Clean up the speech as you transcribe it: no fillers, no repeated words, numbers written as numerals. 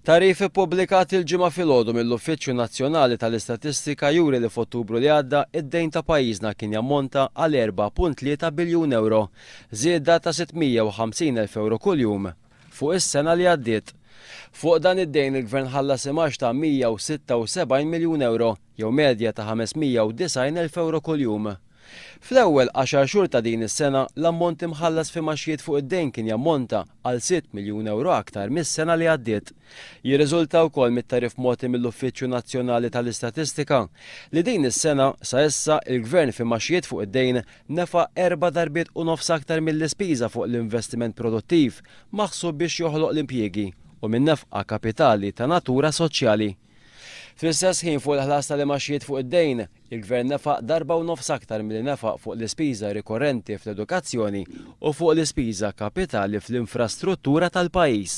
Tagħrif ippubblikat il-Ġimgħa filgħodu mill-Uffiċċju Nazzjonali tal-Istatistika juri li f'Ottubru li għadda id-dejn ta' pajjiżna kien jammonta għal 4.3 biljun ewro, żieda ta' 650 elf ewro kuljum fuq is-sena li għaddiet. Fuq dan id-dejn il-Gvern ħallas imgħax ta' 176 miljun ewro, jew medja ta' 590 elf ewro kuljum. Fl-ewwel għaxar xhur ta' din is-sena, l-ammont imħallas f'imgħaxijiet fuq id-dejn kien jammonta għal sitt miljun ewro aktar mis-sena li għaddiet. Jirriżulta wkoll mit-tagħrif mogħti mill-Uffiċċju Nazzjonali tal-Istatistika li din is-sena, sa issa, il-Gvern f'imgħaxijiet fuq id-dejn nefaq erba' darbiet u nofs aktar mill-ispiża fuq l-investiment produttiv maħsub biex joħloq l-impjiegi u min-nefqa kapitali ta' natura soċjali. Fl-istess ħin fuq il-ħlas tal-imgħaxijiet fuq id-dejn, il-Gvern nefaq darba u nofs aktar milli nefaq fuq l-ispiża rikorrenti fl-edukazzjoni u fuq l-ispiża kapitali fl-infrastruttura tal-pajjiż.